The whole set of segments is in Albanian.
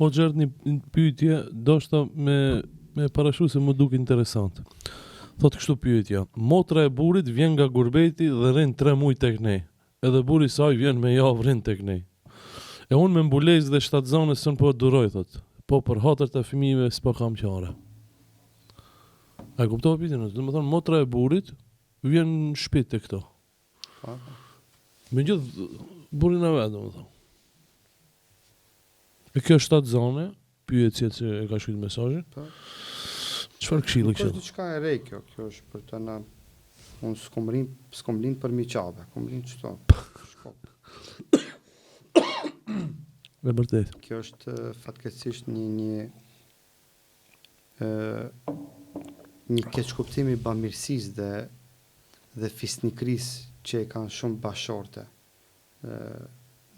Hoxhë erdh një pyetje, doshta me me parashtru se m'u duk interesant. Thot kështu pyetja, motra e burrit vjen nga gurbeti dhe rrin 3 muaj tek ne. Edhe burri i saj vjen me javë rrin tek ne. E unë me mbulesë dhe shtatzane s'un po duroj thot. Po për hatër të fëmijëve s'po kam qare. A e kuptove pyetjen? Domethënë motra e burrit vjen në shtëpi tek këto. Po. po. Me gjithë burrin e vet, domethënë. E kjo shtatzane, pyetësja që e ka shkruar mesazhin. Po. Çfarë këshille Nuk është këshill? diçka e re kjo, kjo është për të na unë s'kom rin, s'kom lind për mi qabe, kom lind qëto. Shkop. E vërtet. Kjo është eh, fatkeqësisht një një ë një keqkuptim i bamirësisë dhe dhe fisnikërisë që e kanë shumë bashorte ë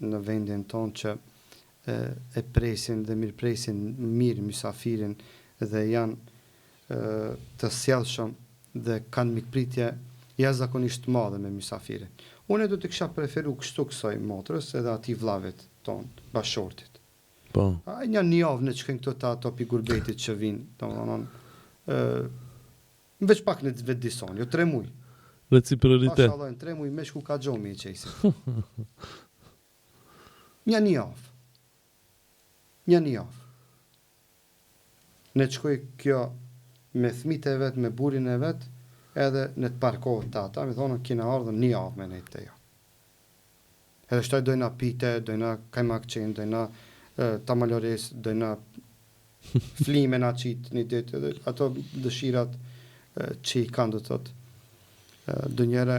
në vendin tonë që e, e presin dhe mirëpresin mirë mysafirin dhe janë ë, të sjellshëm dhe kanë mikpritje jashtëzakonisht të madhe me mysafirin. Unë do të kisha preferu kështu kësaj motrës edhe atij vllavit ton, bashortit. Po. A një një javë në shkojnë këto të ato pi gurbetit që vinë, domethënë, ë veç pak në vetë dison, jo tre muj. Reciprocitet. Pasha Allahun, tre muj me shku ka gjomi i qesin. Një një javë. Një një javë. Në të shkoj kjo me thmit e vet, me burin e vet, edhe në të parkohet të ata, mi thonë, kina ardhën një javë me nejtë te jo. Edhe shtaj dojna pite, dojna kajmakçin, dojna e, tamalores, dojna flime na qit një ditë, edhe ato dëshirat e, që i kanë do të thotë, e, ndonjëherë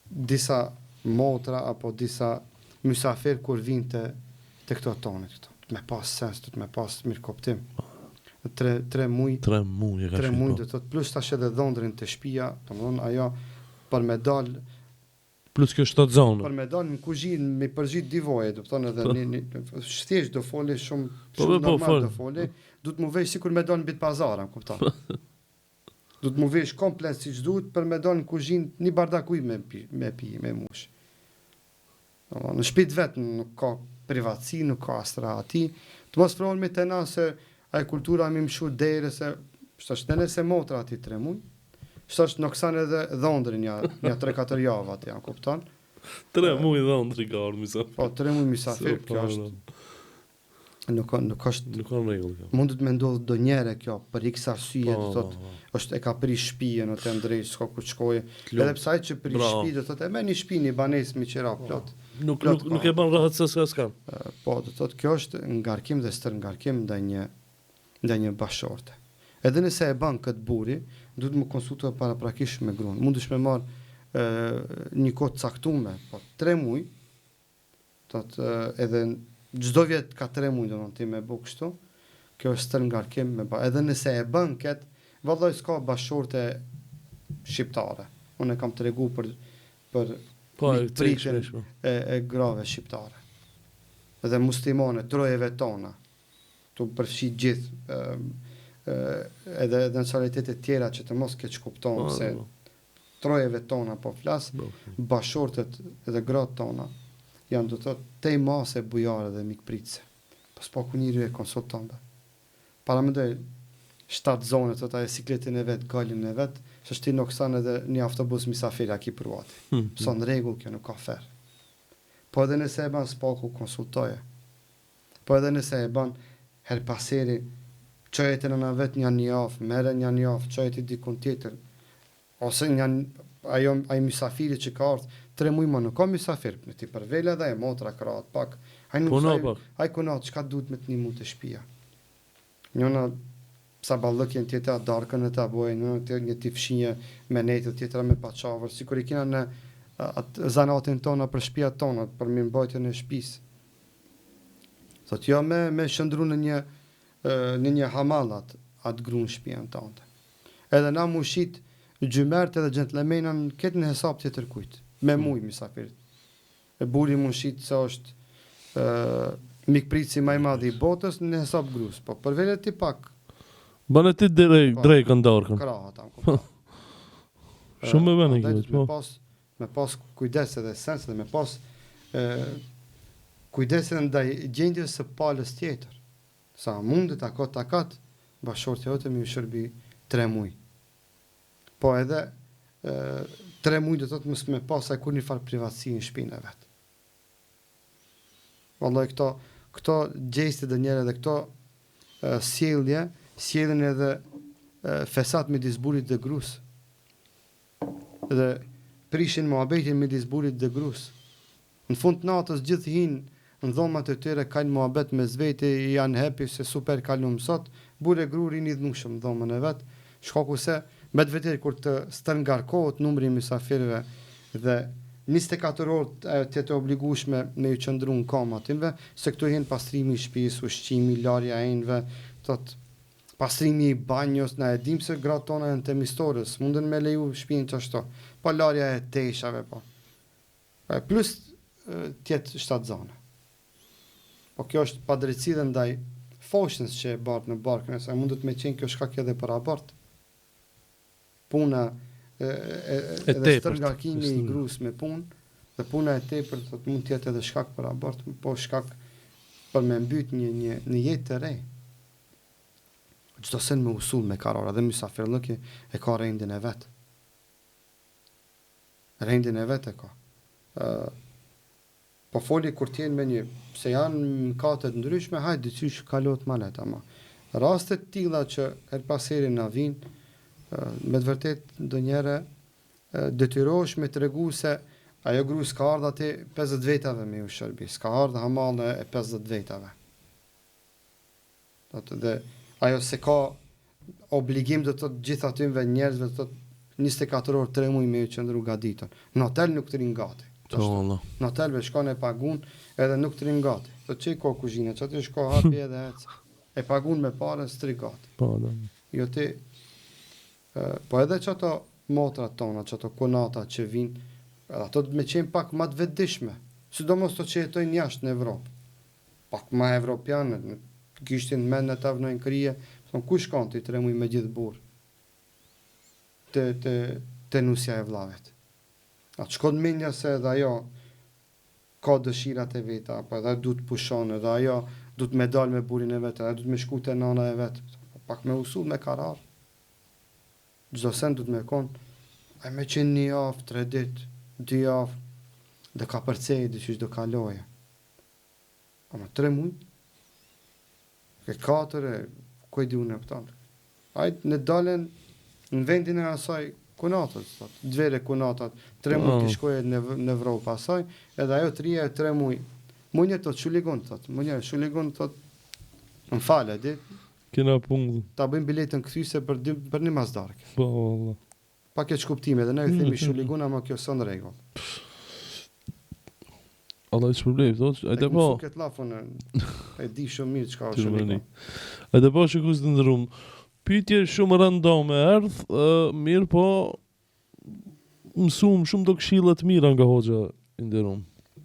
disa motra apo disa mysafir kur vinë te te këto tonet këto. Me pas sens, të me pas mirëkuptim. Tre, tre muj, Tre muj e ka tre shkruar, muj po. do të thotë plus tash edhe dhondrin te shtëpia, domethënë ajo për me dal Plus kjo shtatzane. për me dal në kuzhinë me përgjit dy voje, do të thonë edhe një, një thjesht do foli shumë Po, shumë po, po, normal fol. do foli, du të mu vesh sikur me dal në bit pazar, am kupton. Du të mu vesh komplet siç duhet për me dal në kuzhinë një bardak ujë me pi, me pi, me mush. Domethënë, Në shtëpi të vet nuk ka privatësi, nuk ka as rahati. Të mos frohemi te na se ai kultura mi mshu derë se është ne se motra aty tre muj. Është noksan edhe dhondrin ja ja 3-4 javë aty, a kupton? Tre muj dhondri ka ardhur mysafir. Po tre muj mysafir, kjo është nuk nuk është Nuk ka në rregull kjo. mundet me ndodhë ndonjëherë kjo për x arsye, Po, do thotë, po, po. është e ka pri shtëpinë atë ndrej, s'ka ku të shkojë. T'lum. Edhe pse ai që pri Bravo. shtëpi do thotë e merr një shtëpi, një banesë me qira plot. Nuk plot nuk nuk ka. e bën rahat se s'ka s'ka. Ë, Po, do thotë kjo është ngarkim dhe stërngarkim ndaj një ndaj një bashorte. Edhe nëse e bën këtë burri, duhet më konsultuar paraprakisht me gruan. Mundesh me marr ë një kohë të caktuar, po 3 muaj, thotë ë, edhe çdo vjet ka 3 muaj domethënë ti me bu kështu. Kjo është stërngarkim me ba. Edhe nëse e bën kët, vallai s'ka bashorte shqiptare. Unë e kam tregu për për Po, e cek mikpritjen shpesh, po. e, e grave shqiptare. Dhe muslimane, trojeve tona, tu përfshi gjithë ë, ë, edhe edhe nacionalitetet tjera që të mos keq kuptohen Po, se po, trojeve tona po flas, po. bashortet edhe gratë tona janë do të thotë tej mase bujare dhe mikpritëse. Po s'paku njeriu e konsulton be. Paramendoj shtatë zone, thot ajo sikletin e vet, galin e vet, se është ti noksan edhe një autobus mysafir a ki pru aty. Hmm. Sa në rregull kjo nuk ka fer. Po edhe nëse e ban s'paku konsultoje. Po edhe nëse e ban her paseri, çoje te nëna vet një një javë, merre një një javë, çoje ti dikun tjetër. Ose një ajo ai mysafiri që ka ardhur tre muaj më nuk ka mysafir, në ti përvela dhe e motra krahat pak. Ai nuk Puno ai, pak. ai kunat çka duhet me të ndihmu te shtëpia. Njëna saballëkjen tjetra darkën e ta bojë, njëna tjetër një ti fshinje me netë, tjetra me paçavër, sikur i kena në a, atë zanatin tona për shtëpia tona, për mirëmbajtjen e shtëpisë. Thot jo me me shndru në një ë, në një hamall atë atë gruan në shtëpinë tënde. Edhe na mu shit gjymert edhe gentlemena në këtë në hesap tjetër kujt, me muj mysafirit. E burri mu shit se është ë mikpritësi më i madh i botës në hesap grus, po për vete ti pak Bëne ti drejk, Po. drejkën darkën. krahat, am kupton. Shumë me vënë Andaj kjo, duhet me po. pas me pas kujdes edhe sens dhe me pas ë. Kujdes edhe ndaj gjendjes së palës tjetër. Sa mundet a ka takat bashkëshortja jote me ju shërby tre muj. Po edhe e, tre muj do të thotë mos me pas ai kurrë një farë privatësi në shpinë e vet. Vallahi këto këto gjeste ndonjëherë edhe këto sjellje sjellin edhe fesat midis burrit dhe grus. Dhe prishin muhabetin midis burrit dhe grus. Në fund të natës gjithë hinë në dhomat e tyre kajnë muhabet mes veti janë happy se super kalum sot, burrë e gru rrinë idhnushëm në dhomën e vet, shkaku se me të vërtetë kur të stërngarkohet numri i mysafirëve dhe 24 orë ajo të jetë e obligueshme me ju qëndru në kamë atynve, se këtu hin pastrimi i shtëpisë, ushqimi, larja e enëve, thotë pastrimi i banjos, na e dimë se gratë tona janë temistore, s'munden me leju shtëpinë qashtu. Po larja e teshave po. E plus të jetë shtatzane. Po kjo është padrejtësi dhe ndaj foshnjës që e bart në barkën e saj, mundet me qenë kjo shkak edhe për abort. Puna e, e, e, edhe stërngarkimi i grus me punë dhe puna e tepërt thotë mund të jetë edhe shkak për abort, po shkak për me mbyt një një një jetë të re. Çdo sen me usull me karar, edhe mysafirllëki e ka rendin e vet. Rendin e vet e ka. Ë po foli kur të jenë me një, se janë mëkate të ndryshme, hajt diqysh kalohet ma lehtë ama. Raste të tilla që her pas here na vijnë, me të vërtetë ndonjëherë detyrohesh me tregu se ajo gru s'ka ardhë aty 50 vetave me ju shërbi, s'ka ardhë hamalle e 50 vetave. Do të dhe ajo se ka obligim do të thotë gjithë atynve njerëzve do të thotë 24 orë 3 muaj me ju qëndru gaditun. Në hotel nuk të rinë gati. Po valla. Në hotel ve shkon e pagun edhe nuk të rinë gati. Do të qe ka kuzhina, që aty shko hapi edhe ec. E pagun me pare s'të ri gati. Po, do. Jo ti po edhe që ato motrat tona, që ato kunata që vinë, edhe ato me qenë pak më të vetëdijshme, sidomos to që jetojnë jashtë në Evropë. Pak ma evropianë, gishtin në mend ta vnojnë krye, thonë ku shkon ti tre muj me gjithë burrë? Te te te nusja e vllavit. A të shkon mendja se edhe ajo ka dëshirat e veta, apo edhe ajo duhet të pushon, edhe ajo duhet me dal me burrin e vet, edhe ajo duhet me shku te nana e vet. Po pak me usull, me karar. Çdo sen duhet me kon, ai me qenë një javë, tre ditë, dy javë, do kapërcej, diqysh do kaloje. Ama tre muj, e katër, e ku e di unë e pëton. Ai në dalen në vendin e asaj kunatës, thot, dvere kunatat, tre muj të shkoje në, në Evropë asaj, edhe ajo të rije tre muj. Munje të shuligun, thot, munje shuligun, thot, më falë, di. Kena punë. Ta bëjmë biletën kthyse për, dy, për një masdarke. Po, valla. Pa keqkuptime, dhe ne i themi shuligun, ama kjo s'o në rregull. Allah i shpërbleftë, thotë, ajde po. E këtë llaf unë, e di shumë mirë çka është shuligun. Ajde po, shikues të nderum. Pyetje shumë randome erdh, uh, mirë po mësum shumë do këshilla të mira nga hoxha i nderum.